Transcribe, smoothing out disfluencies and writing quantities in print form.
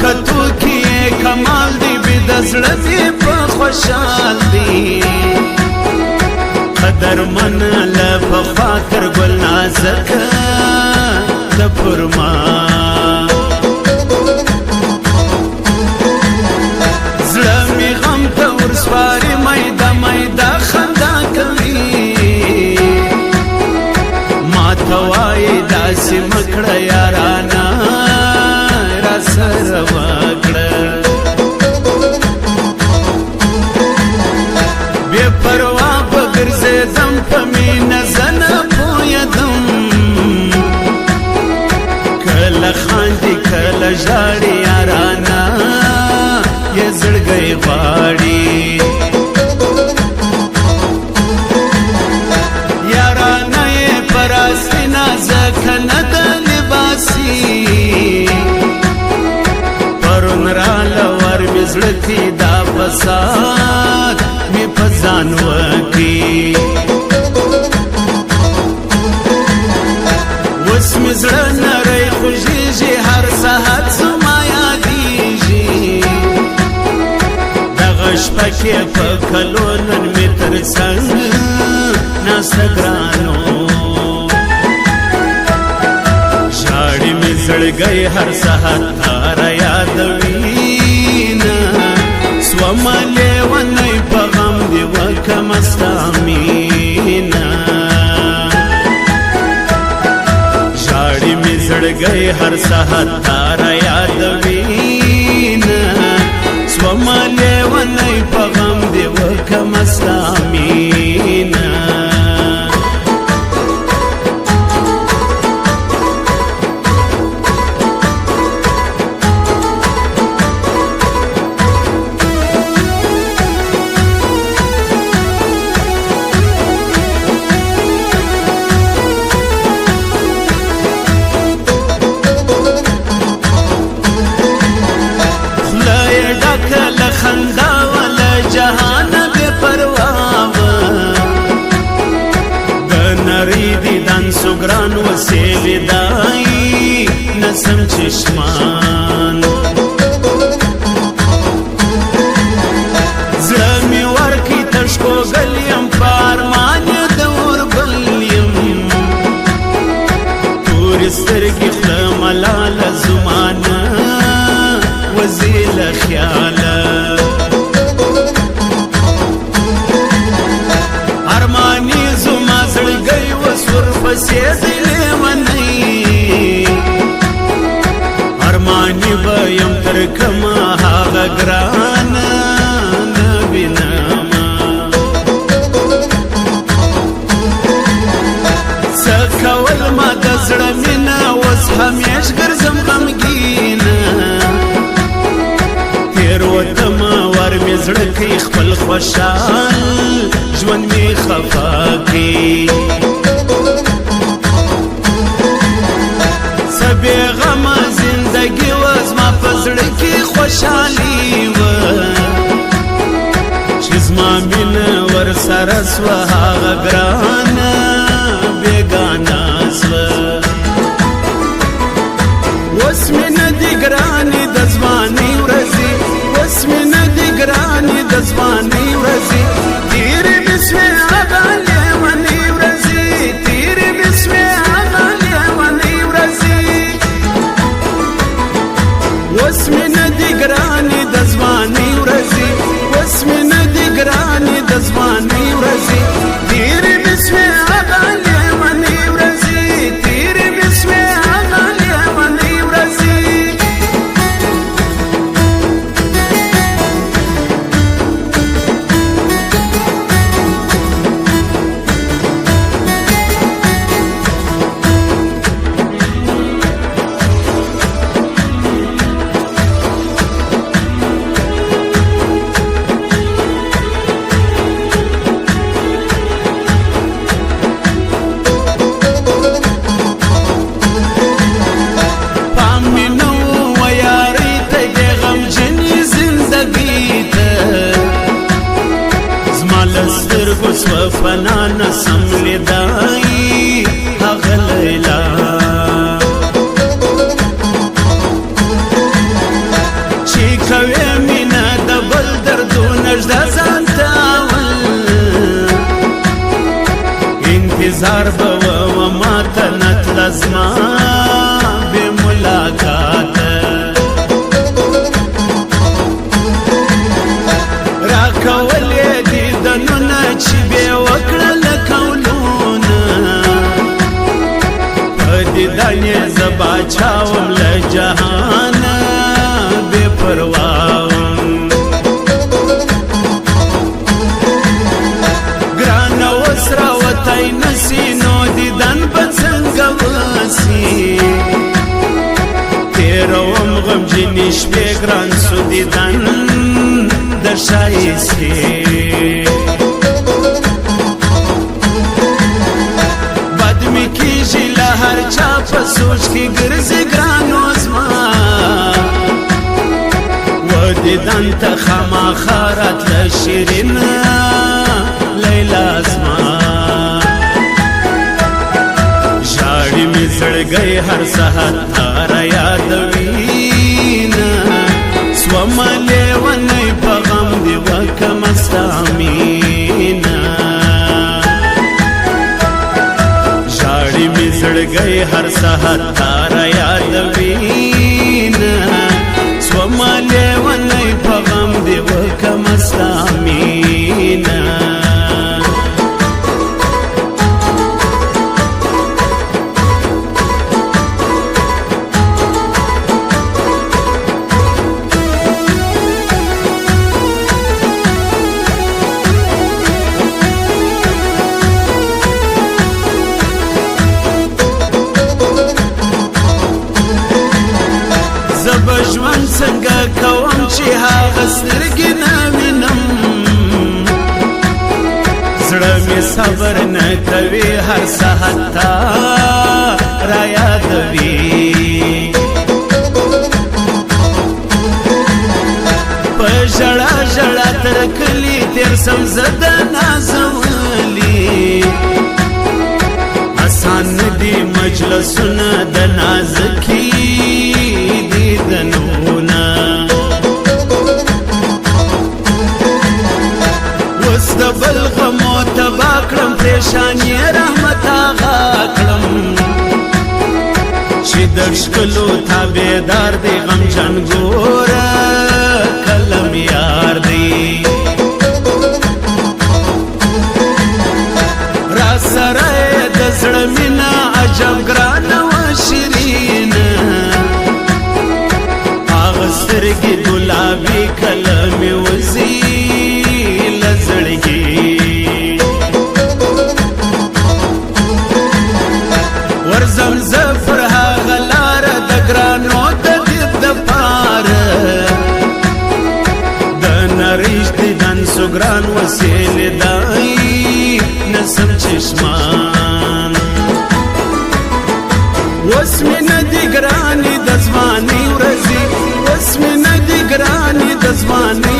کتو کې کمال دی، بی د زړه دی په خوشحال دی. قدر من له فخاطر ګل نازک د پرما، زړه می غم ته ورسواري، میده میده خندا کوي. ما ته وایي داسې مکړه یارانا، را سره وکړه. بے پروا بګرځېدم په مینه، زنه پوهېدم. کله خاندي کله ژاړي، یارانا یې زړګی غواړي. یارانا یې پراسینا ځکه نه د لباسي. پرون راله ور مې زړه کې دا فساد مې په ځان وکی. اوس مې زړه نری خوږېږي، هر ساعت زما یادېږي. دغه شپه کې په کلو نن مې تر څنګ ناسته ګرانو. ژاړي مې زړګی هر ساعت تاره یادوینه. سومه لیونی په غم دې وکمه ستا مینه. ژاړي مې زړګی هر ساعت تاره یادوینه. سومه لیونی په غم دې وکمه ستا مینه. خوله یې ډکه له خندا وه، له جهانه بې پروا وه. د نرۍ دیدن سو ګران وسې لیدای نسم چشمان. زړه مې ورکي تشکو ګل یم، په ارمان یې د اوربل یم. تورې سترګې خوله ملاله زمانه وزي له خیاله. ارماني زما زړګی وس ورپسې دی لیونی. ارماني به یم تر کومه هغه ګرانه نه وینمه. څه کول ما د زړه مینه، اوس همیش ګرځم غمګینه. تېر وتمه ور مې زړه کوي، خپل خوشحال ژوند مې خفا کوي. څه بېغمه زندګي وه، زما په زړه کې خوشحالي وه. چې زما مینه ورسره سوه هغه ګرانه بېګانه سوه. اوس مې نه دي ګرانې د ځوانۍ ورځې، اوس مې نه دي ګرانې د ځوانۍ ورځې. تېرې مې سوې هغه لیونۍ ورځې، تېرې مې سوې هغه لیونۍ ورځې. اوس مې نه دي ګرانې د ځوانۍ ورځې، اوس مې نه دي ګرانې د ځوانۍ ورځې. تېرې مې سوې هغه لیونۍ ورځې، تېرې مې سوې هغه لیونۍ ورځې. انتظار به و ما ته نتله زما بې ملاقاته. راکولې دیدنونه چې بې وکړل قولونه، په دیدن یې زه باچا وم له جهانه بې پروا وم. ګرانه اوس راوتی نه سي نو دیدن به څنګه وسي، تېروم غمجنې شپې ګران سو دیدن د ښایستې. بد مې کېږي له هر چا په سوچ کې ګرځي ګرانو زما، و دیدن ته خامخا راتله شیرینه لیلا زما. ژاړي مې زړګی هر ساعت تا را یادوینه، سومه لیونی په غم دې وکمه ستا مینه. ژاړي مې زړګی هر ساعت تا را یادوینه، سومه لیونی په غم دې وکمه ستا مینه. زه به ژوند څنګه کوم چې هغه سترګې نه وینم، زړه مې صبر نه کوي هر ساعت تا را یادوي. په ژړا ژړا تر کلي تېر سم زه د نازولي، اسان نه دي مجلسونه د نازکي دیدنونه. اوس د بل غمو تباه کړم پریشان یې رحمت هغه کړم، چې د ښکلو تابعدار دی غمجن ګوره قلم یار دی. را سره د زړه مینه عجب ګرانه وه شیرینه، هغه سترګې ګلابي کله مې وځي له زړګي. ورځم زه پر هغه لاره د ګرانو د دید دپاره، د نریش دیدن سو ګران وسیلې دی نسم چشمان. اوس مې نه دي ګرانې د ځوانۍ ورځې، اوس مې نه دي ګرانې د ځوانۍ